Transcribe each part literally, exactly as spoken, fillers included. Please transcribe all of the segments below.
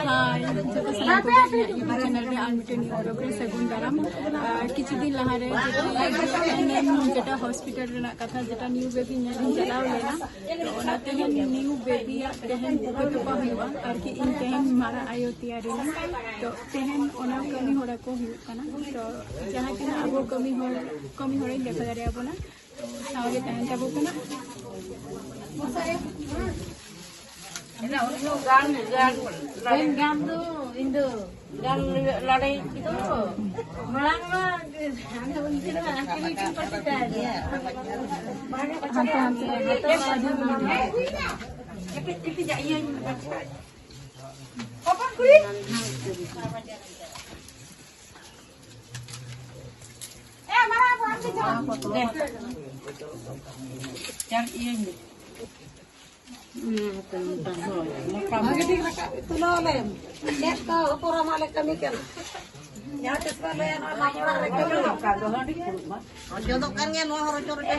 ᱦᱟᱭ, ᱡᱚᱛᱚ ᱥᱟᱱᱟᱢ ᱠᱚᱜᱮ ᱤᱧᱟᱹᱜ YouTube ᱪᱮᱱᱮᱞ ᱨᱮ ᱟᱨ ᱢᱤᱫᱴᱮᱱ ᱱᱤᱭᱩ ᱵᱞᱚᱜ ᱨᱮ ᱥᱟᱹᱜᱩᱱ ᱫᱟᱨᱟᱢ᱾ ᱟᱨ ᱠᱤᱪᱷᱩ ᱫᱤᱱ ᱞᱟᱦᱟ ᱨᱮ ᱡᱮᱴᱟ, ᱡᱮᱴᱟ ᱦᱚᱥᱯᱤᱴᱟᱞ ᱨᱮᱱᱟᱜ ᱠᱟᱛᱷᱟ, ᱡᱮᱴᱟ ᱱᱤᱭᱩ ᱵᱮᱵᱤ ᱧᱮᱞ ᱤᱧ ᱪᱟᱞᱟᱣ ᱞᱮᱱᱟ, ᱛᱚ ᱚᱱᱟ ᱛᱮᱦᱮᱧ ᱱᱤᱭᱩ ᱵᱮᱵᱤᱭᱟᱜ ᱛᱮᱦᱮᱧ ᱵᱩᱠᱟᱹ ᱛᱚᱯᱟ ᱦᱩᱭᱩᱜᱼᱟ, ᱟᱨᱠᱤ ᱤᱧ ᱛᱮᱦᱮᱧ ᱢᱟᱨᱟᱝ ᱟᱭᱳ ᱛᱮᱭᱟᱨᱤᱱᱟᱹᱧ᱾ ᱛᱚ ᱛᱮᱦᱮᱧ ᱚᱱᱟ ᱠᱟᱹᱢᱤ ᱦᱚᱨᱟ ᱠᱚ ᱦᱩᱭᱩᱜ ᱠᱟᱱᱟ᱾ ᱛᱚ ᱡᱟᱦᱟᱸ ᱛᱤᱱᱟᱹᱜ ᱟᱵᱚ ᱠᱟᱹᱢᱤ ᱦᱚᱲ, ᱠᱟᱹᱢᱤ ᱦᱚᱨᱟᱧ ᱫᱮᱠᱷᱟᱣ ᱫᱟᱲᱮᱭᱟᱵᱚᱱᱟ᱾ ᱥᱟᱶᱜᱮ ᱛᱟᱦᱮᱱ ᱛᱟᱵᱚ ᱠᱟᱱᱟ᱾ ᱵᱟᱹᱧ ᱜᱟᱱ ᱫᱚ, ᱤᱧ ᱫᱚ ᱜᱟᱱ ᱞᱟᱲᱮ ᱠᱤᱫᱩ᱾ ᱢᱟᱲᱟᱝ ᱢᱟ ᱦᱟᱱᱮ ᱩᱱᱠᱤᱱ ᱢᱟ ᱟᱹᱠᱤᱱ ᱜᱮᱠᱤᱱ ᱯᱟᱹᱴᱤ ᱛᱟᱦᱮᱸ᱾ ᱦᱟᱱᱛᱮ ᱦᱟᱱᱛᱮ ᱦᱟᱛᱟᱣ ᱟᱹᱰᱤ ᱢᱚᱡᱽ᱾ ᱠᱟᱹᱴᱤᱡ ᱠᱟᱹᱴᱤᱡ ᱤᱭᱟᱹ᱾ ᱦᱚᱯᱚᱱ ᱠᱩᱲᱤ᱾ ᱮ, ᱢᱟᱨᱟᱝ ᱦᱚᱯᱚᱱ, ᱟᱢ ᱴᱷᱮᱱ ᱪᱟᱞᱟᱜ ᱢᱮ᱾ ᱪᱟᱞ ᱤᱭᱟᱹᱧ ᱢᱮ᱾ ᱵᱷᱟᱜᱮ ᱴᱷᱤᱠ ᱨᱟᱠᱟᱵ ᱛᱩᱞᱟᱹᱣ ᱟᱞᱮᱢ᱾ ᱪᱮᱫ ᱠᱚ ᱦᱚᱯᱚᱱ ᱮᱨᱟ ᱢᱟ ᱞᱮ ᱠᱟᱹᱢᱤ ᱠᱟᱱᱟ᱾ ᱡᱟᱦᱟᱸ ᱛᱤᱥ ᱯᱮ ᱞᱟᱹᱭᱟ, ᱱᱚᱣᱟ ᱢᱟᱜ ᱢᱚᱬᱮ ᱨᱮ ᱠᱟᱹᱢᱤ᱾ ᱚᱡᱚᱜᱚᱜ ᱠᱟᱱ ᱜᱮᱭᱟ, ᱱᱚᱣᱟ ᱦᱚᱸ ᱨᱚᱪᱚ ᱨᱚᱪᱚ᱾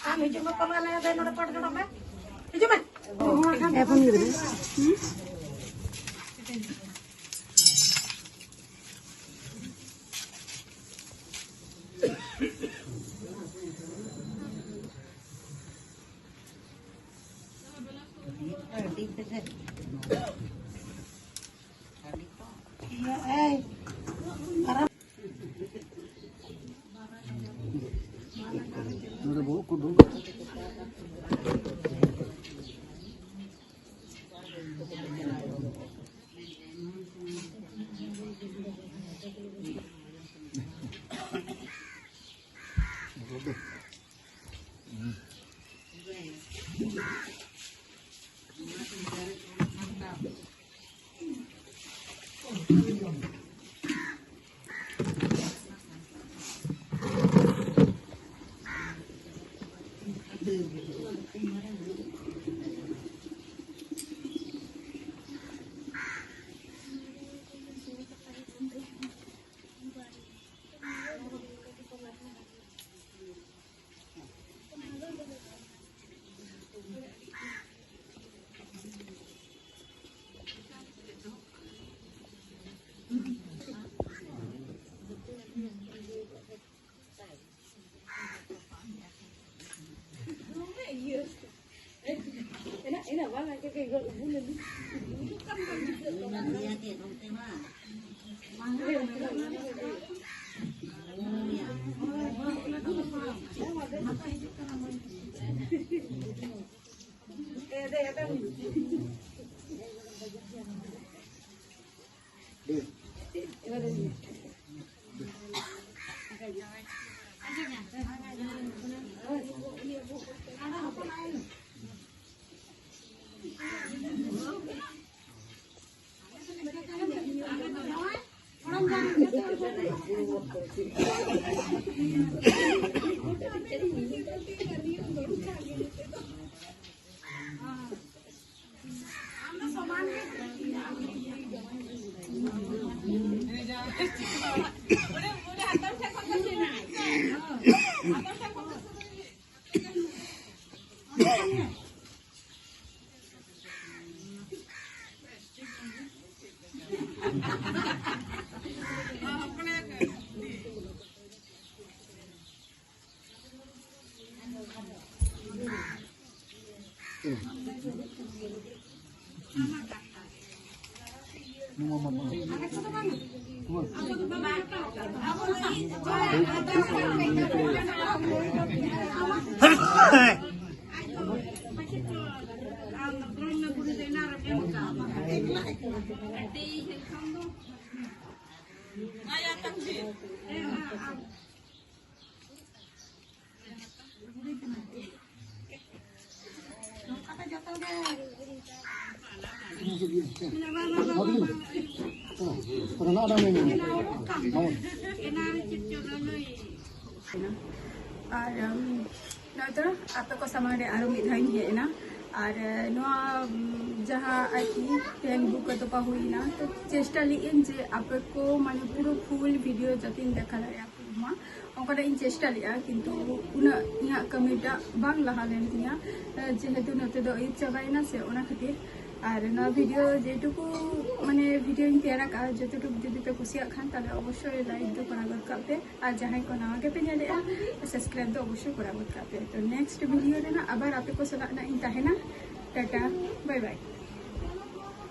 ᱟᱢ ᱦᱤᱡᱩᱜ ᱢᱮ, ᱠᱚᱢᱟ ᱞᱟᱹᱭ ᱫᱟᱭ, ᱱᱚᱰᱮ ᱯᱟᱴ ᱜᱟᱰᱟ ᱢᱮ᱾ ᱦᱤᱡᱩᱜ ᱢᱮ᱾ ᱮ, ᱯᱷᱳᱱ ᱠᱮᱫᱟ᱾ ᱦᱩᱸ? ᱱᱚᱰᱮ ᱵᱚᱦᱚᱜ ᱠᱚ ᱫᱩᱲᱩᱵ᱾ ᱟᱨ ᱩᱢ, ᱱᱚᱜᱼᱚᱭ ᱛᱚ ᱟᱯᱮ ᱠᱚ ᱥᱟᱢᱟᱝ ᱨᱮ ᱟᱨᱚ ᱢᱤᱫ ᱫᱷᱟᱣ ᱤᱧ ᱦᱮᱡ ᱮᱱᱟ᱾ ᱟᱨ ᱱᱚᱣᱟ ᱩᱢ, ᱡᱟᱦᱟᱸ ᱟᱨᱠᱤ ᱛᱮᱦᱮᱧ ᱵᱩᱠ ᱠᱟᱛᱮ ᱯᱟ ᱦᱩᱭᱱᱟ, ᱛᱚ ᱪᱮᱥᱴᱟ ᱞᱮᱫ ᱟᱹᱧ ᱡᱮ ᱟᱯᱮ ᱠᱚ ᱢᱟᱱᱮ ᱯᱩᱨᱟᱹ ᱯᱷᱩᱞ ᱵᱷᱤᱰᱤᱭᱳ ᱡᱟᱛᱮᱧ ᱫᱮᱠᱷᱟ ᱫᱟᱲᱮᱭᱟᱜᱼᱟ ᱢᱟ, ᱚᱱᱠᱟᱱᱟᱜ ᱤᱧ ᱪᱮᱥᱴᱟ ᱞᱮᱫᱼᱟ, ᱠᱤᱱᱛᱩ ᱩᱱᱟᱹᱜ ᱤᱧᱟᱹᱜ ᱠᱟᱹᱢᱤᱴᱟᱜ ᱵᱟᱝ ᱞᱟᱦᱟ ᱞᱮᱱ ᱛᱤᱧᱟᱹ, ᱡᱮᱦᱮᱛᱩ ᱱᱚᱛᱮ ᱫᱚ ᱟᱹᱭᱩᱵ ᱪᱟᱵᱟᱭᱮᱱᱟ ᱥᱮ, ᱚᱱᱟ ᱠᱷᱟᱹᱛᱤᱨ᱾ ᱟᱨ ᱱᱚᱣᱟ ᱵᱷᱤᱰᱤᱭᱳ ᱡᱮᱴᱩᱠᱩ ᱢᱟᱱᱮ ᱵᱷᱤᱰᱤᱭᱳᱧ ᱛᱮᱭᱟᱨ ᱟᱠᱟᱫᱼᱟ, ᱡᱚᱛᱚᱴᱩᱠᱩ ᱡᱩᱫᱤ ᱯᱮ ᱠᱩᱥᱤᱭᱟᱜ ᱠᱷᱟᱱ, ᱛᱟᱦᱞᱮ ᱚᱵᱚᱥᱥᱳᱭ ᱞᱟᱭᱤᱠ ᱫᱚ ᱠᱚᱨᱟᱣ ᱜᱚᱫ ᱠᱟᱜ ᱯᱮ, ᱟᱨ ᱡᱟᱦᱟᱸᱭ ᱠᱚ ᱱᱟᱣᱟ ᱜᱮᱯᱮ ᱧᱮᱞᱮᱫᱼᱟ, ᱥᱟᱵᱥᱠᱨᱟᱭᱤᱵ ᱫᱚ ᱚᱵᱚᱥᱥᱳᱭ ᱠᱚᱨᱟᱣ ᱜᱚᱫ ᱠᱟᱜ ᱯᱮ᱾ ᱛᱚ ᱱᱮᱠᱥᱴ ᱵᱷᱤᱰᱤᱭᱳ ᱨᱮᱱᱟᱜ ᱟᱵᱟᱨ ᱟᱯᱮ ᱠᱚ ᱥᱟᱞᱟᱜ ᱱᱟᱜ ᱤᱧ ᱛᱟᱦᱮᱱᱟ᱾ Tata, bye bye.